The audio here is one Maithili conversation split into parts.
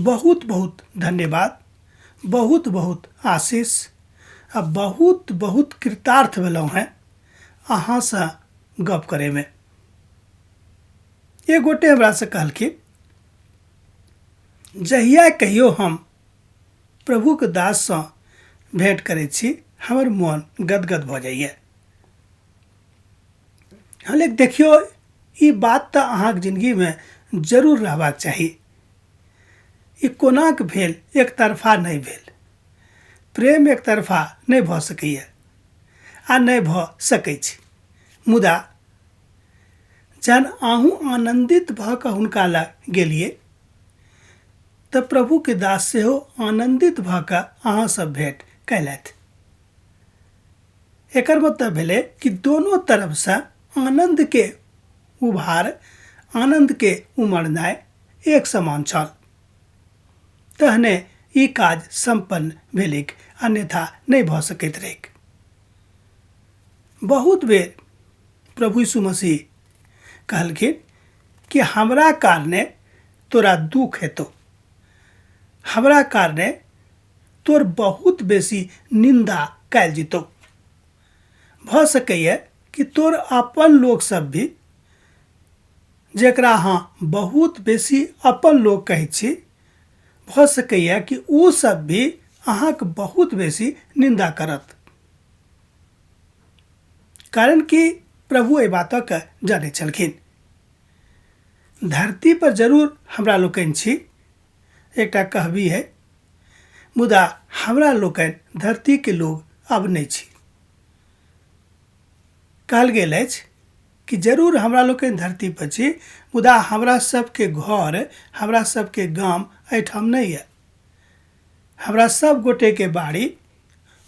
बहुत बहुत धन्यवाद, बहुत बहुत आशीष आ बहुत बहुत कृतार्थ भेलहुँ हेँ अहाँसँ गप करैमे। एक गोटे हमरासँ कहलखिन, जहिया कहियो हम प्रभुके दाससँ भेँट करै छी हमर मोन गदगद भऽ जाइए। हले देखियौ, ई बात तऽ अहाँके जिन्दगीमे जरूर रहबाक चाही। ई कोनाके भेल? एकतरफा नहि भेल। प्रेम एकतरफा नहि भऽ सकैए आ नहि भऽ सकै छै। मुदा जहन अहूँ आनन्दित भऽ कऽ हुनका लग गेलियै तऽ प्रभुके दास सेहो आनन्दित भऽ कऽ अहाँसँ भेँट कयलथि। एकर मतलब भेलै कि दोनो तरफसँ आनन्दके उभार, आनन्दके उमड़नाइ एक समान छल, तहने ई काज सम्पन्न भेलैक, अन्यथा नहि भऽ सकैत रहैक। बहुत बेर प्रभु यीशु मसीह कहलखिन कि हमरा कारणे तोरा दुख हेतौ, हमरा कारणे तोर बहुत बेसी निंदा कयल जेतौ। भऽ सकैए कि तोर अपन लोक सब भी, जेकरा अहाँ बहुत बेसी अपन लोक कहै छी, भऽ सकैए कि ओ सब भी अहाँके बहुत बेसी निंदा करत, कारण कि प्रभु एहि बातके जानै छलखिन। धरती पर जरूर हमरा लोकनि छी, एकटा कहबी है, मुदा हमरा लोकनि धरतीके लोग अब नहि छी। कहल गेल अछि कि जरूर हमरा लोकनि धरती पर छी, मुदा हमरा सबके घर, हमरा सबके गाम एहिठाम नहि यऽ। हमरा सब गोटेके बाड़ी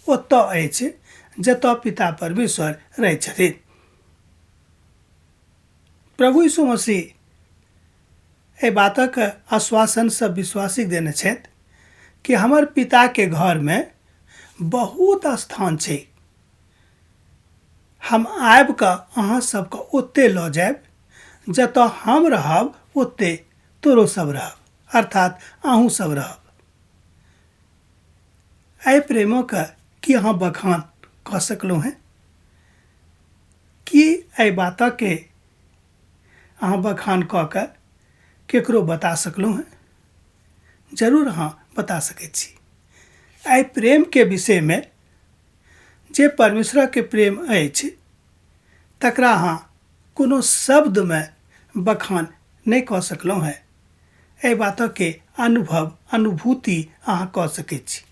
ओतऽ अछि जतऽ पिता परमेश्वर रहै छथिन। प्रभु यीशु मसीह एहि बातक आश्वासन सब विश्वासी देने छथि कि हमर पिताके घरमे बहुत स्थान छै, हम आबि कऽ अहाँ सबके ओते लऽ जायब, जतऽ हम रहब ओते तोरो सब रहब, अर्थात अहूँ सब रहब। एहि प्रेमक की अहाँ बखान कऽ सकलहुँ हेँ? की एहि बातके अहाँ बखान कऽ कऽ केकरो बता सकलहुँ हेँ? जरूर अहाँ बता सकै छी। एहि प्रेमके विषयमे जे परमेश्वरके प्रेम अछि तकरा अहाँ कोनो शब्दमे बखान नहि कऽ सकलहुँ हेँ। एहि बातके अनुभव, अनुभूति अहाँ कऽ सकै छी।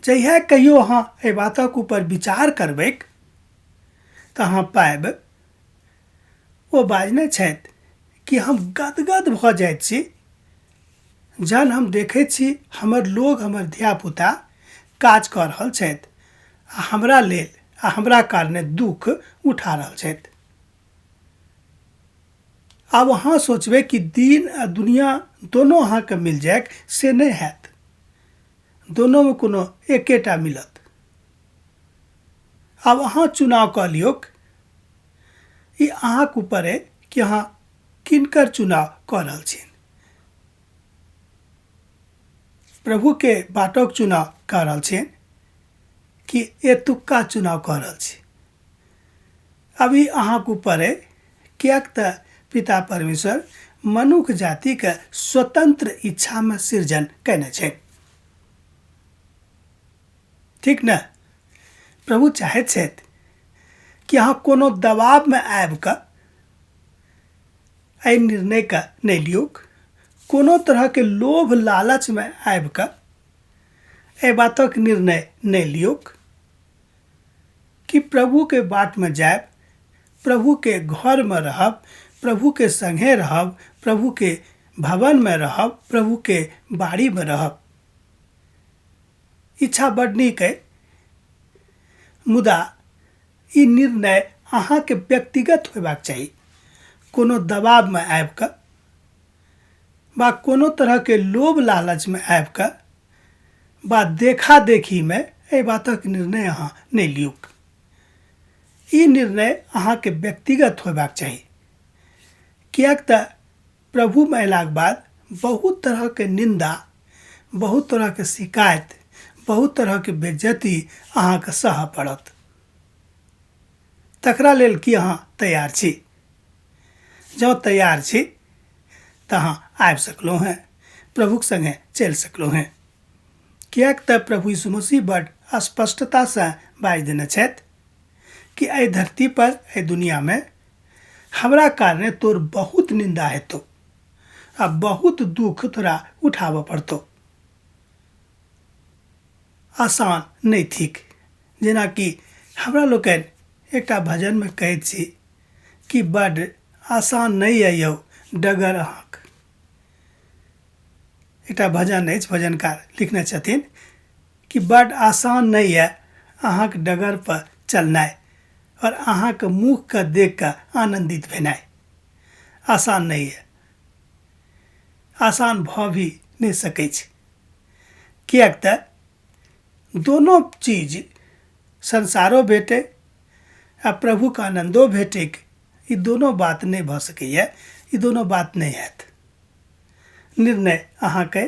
जहिया कहियो अहाँ एहि बातक ऊपर विचार करबैक तऽ अहाँ पाबि ओ बाजने छथि कि हम गदगद भऽ जाइत छी जहन हम देखै छी हमर लोग, हमर धियापुता काज कऽ रहल छथि आ हमरा लेल आ हमरा कारणे दुख उठा रहल छथि। आब अहाँ सोचबै कि दिन आ दुनिया दोनो अहाँके मिल जायत, से नहि हैत। दोनोमे कोनो एकेटा मिलत। आब अहाँ चुनाव कऽ लियौक, ई अहाँके ऊपर अइ कि अहाँ किनकर चुनाव कऽ रहल छी, प्रभुके बाटक चुनाव कऽ रहल छियनि कि एतुक्का चुनाव कऽ रहल छी। अभी अहाँके ऊपर अइ, किएक तऽ पिता परमेश्वर मनुख जातिके स्वतंत्र इच्छामे सृजन कयने छै, ठीक ने? प्रभु चाहैत छथि कि अहाँ कोनो दबावमे आबि कऽ एहि निर्णयके नहि लियौक, कोनो तरहके लोभ लालचमे आबि कऽ एहि बातक निर्णय नहि लियौक कि प्रभुके बाटमे जायब, प्रभुके घरमे रहब, प्रभुके सङ्गे रहब, प्रभुके भवनमे रहब, प्रभुके बाड़ीमे रहब। इच्छा बड नीक अइ, मुदा ई निर्णय अहाँके व्यक्तिगत होयबाक चाही। कोनो दबावमे आबि कऽ वा कोनो तरहके लोभ लालचमे आबि कऽ वा देखा देखीमे एहि बातक निर्णय अहाँ नहि लियौक। ई निर्णय अहाँके व्यक्तिगत होयबाक चाही, किएक तऽ प्रभुमे अयलाके बाद बहुत तरहके निन्दा, बहुत तरहके शिकायत, बहुत तरहके बेइज्जती अहाँके सहऽ पड़त। तकरा लेल की अहाँ तैयार छी? जँ तैयार छी तऽ अहाँ आबि सकलहुँ हेँ, प्रभुक सङ्गे चलि सकलहुँ हेँ। किएक तऽ प्रभु यीशु मसीह बड स्पष्टतासँ बाजि देने छथि कि एहि धरती पर, एहि दुनियामे हमरा कारणे तोर बहुत निन्दा हेतौ आ बहुत दुःख तोरा उठाबऽ पड़तौ। आसान नहि थिक। जेनाकि हमरा लोकनि एकटा भजनमे कहैत छी कि बड आसान नहि अइ यौ डगर अहाँक। एकटा भजन अछि, भजनकार लिखने छथिन कि बड आसान नहि यऽ अहाँक डगर पर चलनाइ आओर अहाँक मुखके देख कऽ आनन्दित भेनाइ आसान नहि यऽ। आसान भऽ भी नहि सकै छै, किएक तऽ दोनो चीज संसारो भेटै आ प्रभुके आनन्दो भेटैक, ई दोनो बात नहि भऽ सकैए, ई दोनो बात नहि हैत। निर्णय अहाँके,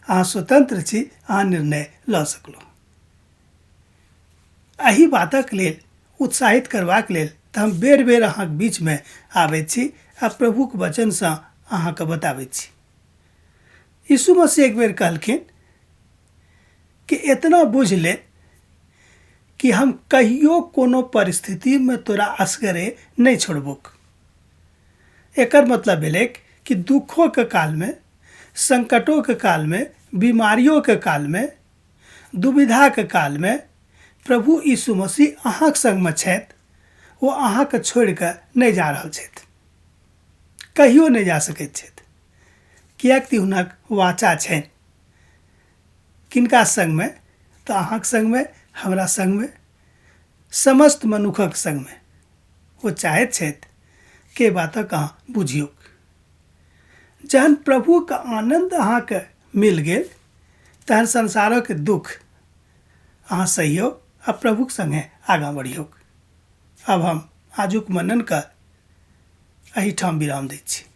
अहाँ स्वतंत्र छी, अहाँ निर्णय लऽ सकलहुँ। एहि बातक लेल उत्साहित करबाक लेल तऽ हम बेर बेर अहाँके बीचमे आबैत छी आ प्रभुक वचनसँ अहाँके बताबैत छी। यीशु मसीह एक बेर कहलखिन कि एतना बुझि ले कि हम कहियो कोनो परिस्थितिमे तोरा असगरे नहि छोड़बोक। एकर मतलब भेलै कि दुखोके कालमे, संकटोके कालमे, बीमारियोके कालमे, दुविधाके कालमे प्रभु यीशु मसीह अहाँके सङ्गमे छथि। ओ अहाँके छोड़िकऽ नहि जा रहल छथि, कहियो नहि जा सकैत छथि, किएक तऽ हुनक वाचा छनि। किनका सङ्गमे? तऽ अहाँके सङ्गमे, हमरा सङ्गमे, समस्त मनुखक सङ्गमे। ओ चाहैत छथि के बातक अहाँ बुझियौक। जहन प्रभुके आनन्द अहाँके मिल गेल तहन संसारक दुःख अहाँ सहियौ आ प्रभुक सङ्गे आगाँ बढ़ियौक। आब हम आजुक मननके एहिठाम विराम दैत छी।